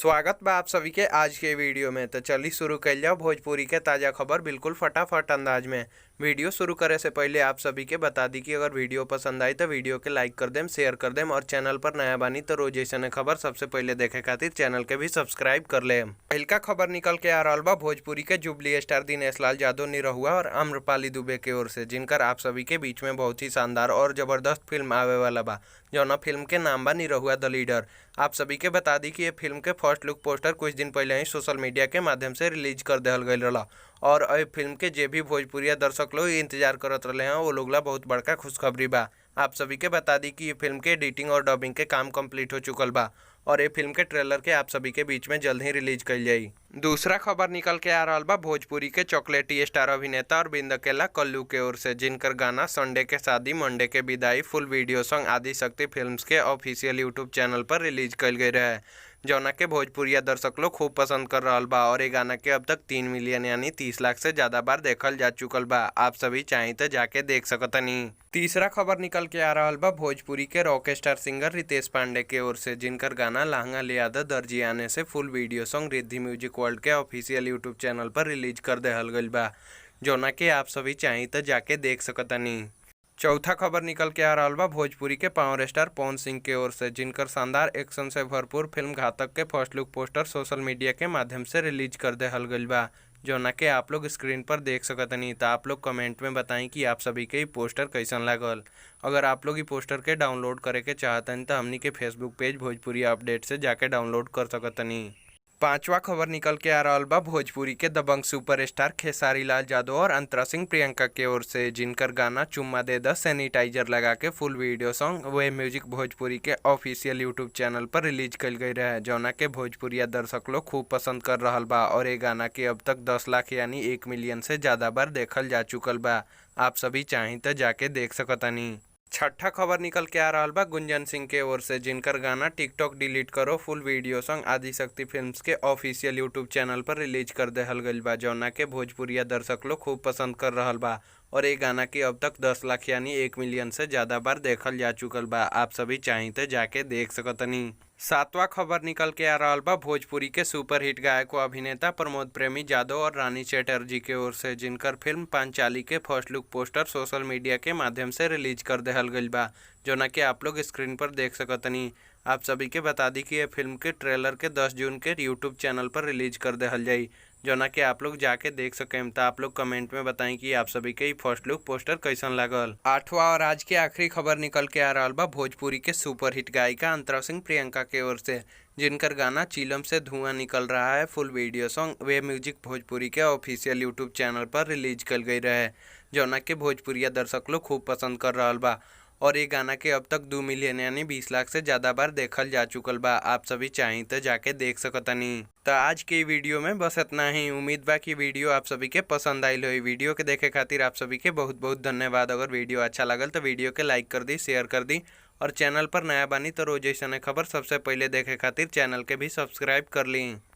स्वागत बा आप सभी के आज के वीडियो में। तो चलिए शुरू कर जाओ भोजपुरी के ताज़ा खबर बिल्कुल फटाफट अंदाज में। वीडियो शुरू करे से पहले आप सभी के बता दी कि अगर वीडियो पसंद आई तो वीडियो के लाइक कर देम, शेयर कर देम और चैनल पर नया बानी तो रोज ऐसे खबर सबसे पहले देखे खातिर चैनल के भी सब्सक्राइब कर ले। पहिलका खबर निकल के आ रहा बा भोजपुरी के जुबली स्टार दिनेश लाल यादव निरहुआ और आम्रपाली दुबे के ओर से, जिनकर आप सभी के बीच में बहुत ही शानदार और जबरदस्त फिल्म आवे वाला बा, जौना फिल्म के नाम बा निरहुआ द लीडर। आप सभी के बता दी कि ये फिल्म के फर्स्ट लुक पोस्टर कुछ दिन पहले ही सोशल मीडिया के माध्यम से रिलीज कर दिहल गईल रहा और ए फिल्म के जे भी भोजपुरिया दर्शक लोग इंतजार करत रहे हैं वो लोग ला बहुत बड़का खुशखबरी बा। आप सभी के बता दी कि ये फिल्म के एडिटिंग और डबिंग के काम कंप्लीट हो चुकल बा और ये फिल्म के ट्रेलर के आप सभी के बीच में जल्द ही रिलीज कईल जाई। दूसरा खबर निकल के आ रहा बा भोजपुरी के चॉकलेटी स्टार अभिनेता अरविंद अकेला कल्लू के ओर से, जिनकर गाना संडे के शादी मंडे के विदाई फुल वीडियो सॉन्ग आदि शक्ति फिल्म्स के ऑफिशियल यूट्यूब चैनल पर रिलीज कईल गई रहे, जौना के भोजपुरिया दर्शक लोग खूब पसंद कर रहा बा और ये गाना के अब तक 3 मिलियन यानी 30 लाख से ज्यादा बार देखल जा चुकल बा। आप सभी चाहें तो जाके देख सकतनी। तीसरा खबर निकल के आ रहा बा भोजपुरी के rock star singer Ritesh Pandey के ओर से, जिनकर गाना लहंगा ले आदा दर्जी आने से full video song Riddhi music world के ऑफिशियल यूट्यूब चैनल पर रिलीज कर देहल गईल बा, जौना के आप सभी चाहें तो जाके देख सकतनी। चौथा खबर निकल के आ रहा बा भोजपुरी के पावर स्टार पवन सिंह के ओर से, जिनकर शानदार एक्शन से भरपूर फिल्म घातक के first look poster social media के माध्यम से रिलीज कर देहल गईल बा, जौना के आप लोग स्क्रीन पर देख सकतनी। तो आप लोग कमेंट में बताएं कि आप सभी के पोस्टर कैसन लागल। अगर आप लोग ई पोस्टर के डाउनलोड करे के चाहतनी तो हमनी के फेसबुक पेज भोजपुरी अपडेट से जाके डाउनलोड कर सकतनी। पांचवा खबर निकल के आ रहा बा भोजपुरी के दबंग सुपरस्टार खेसारी लाल यादव और अंतरा सिंह प्रियंका के ओर से, जिनकर गाना चुम्मा दे the sanitiser लगा के फुल वीडियो सॉन्ग वे म्यूजिक भोजपुरी के ऑफिशियल यूट्यूब चैनल पर रिलीज कईल गई रहे, जौना के भोजपुरिया दर्शक लोग खूब पसंद कर रहा बा और ये गाना के अब तक 10 लाख यानी 1 मिलियन से ज्यादा बार देखल जा चुकल बा। आप सभी चाहें तो जाके देख सकतनी। छठा खबर निकल के आ रहा बा गुंजन सिंह के ओर से, जिनकर गाना टिकटॉक डिलीट करो full video song Adishakti films के ऑफिशियल यूट्यूब चैनल पर रिलीज कर देहल गईल बा, जौना के भोजपुरिया दर्शक लोग खूब पसंद कर रहा बा और ये गाना के अब तक 10 लाख यानी 1 मिलियन से ज्यादा बार देखल जा चुकल बा। आप सभी चाहें तो जाके देख सकतनी। सातवां खबर निकल के आ रहा बा भोजपुरी के सुपरहिट गायक व अभिनेता प्रमोद प्रेमी यादव और रानी चैटर्जी के ओर से, जिनकर फिल्म पांचाली के first look poster social media के माध्यम से रिलीज कर देहल गईल बा, जौना के आप लोग स्क्रीन पर देख सकतनी। आप सभी के बता दी कि ये फिल्म के ट्रेलर के 10 जून के यूट्यूब चैनल पर रिलीज कर देहल जाई, जौना के आप लोग जाके देख सकें। तो आप लोग कमेंट में बताएं कि आप सभी के फर्स्ट लुक पोस्टर कैसन लागल। आठवां और आज के आखिरी खबर निकल के आ रहा बा भोजपुरी के सुपरहिट गायिका अंतरा सिंह प्रियंका के ओर से, जिनकर गाना चिलम से धुआं निकल रहा है फुल वीडियो सॉन्ग वे म्यूजिक भोजपुरी के ऑफिशियल यूट्यूब चैनल पर रिलीज कल गई रहे, जौना के भोजपुरिया दर्शक लोग खूब पसंद कर रहा बा और ये गाना के अब तक 2 मिलियन यानी 20 लाख से ज़्यादा बार देखल जा चुकल बा। आप सभी चाहें तो जाके देख सकतनी। तो आज के वीडियो में बस इतना ही। उम्मीद बा कि वीडियो आप सभी के पसंद आयल होई। वीडियो के देखे खातिर आप सभी के बहुत बहुत धन्यवाद। अगर वीडियो अच्छा लगल तो वीडियो के लाइक कर दी, शेयर कर दी और चैनल पर नया बानी तो रोज ऐसा खबर सबसे पहले देखे खातिर चैनल के भी सब्सक्राइब कर ली।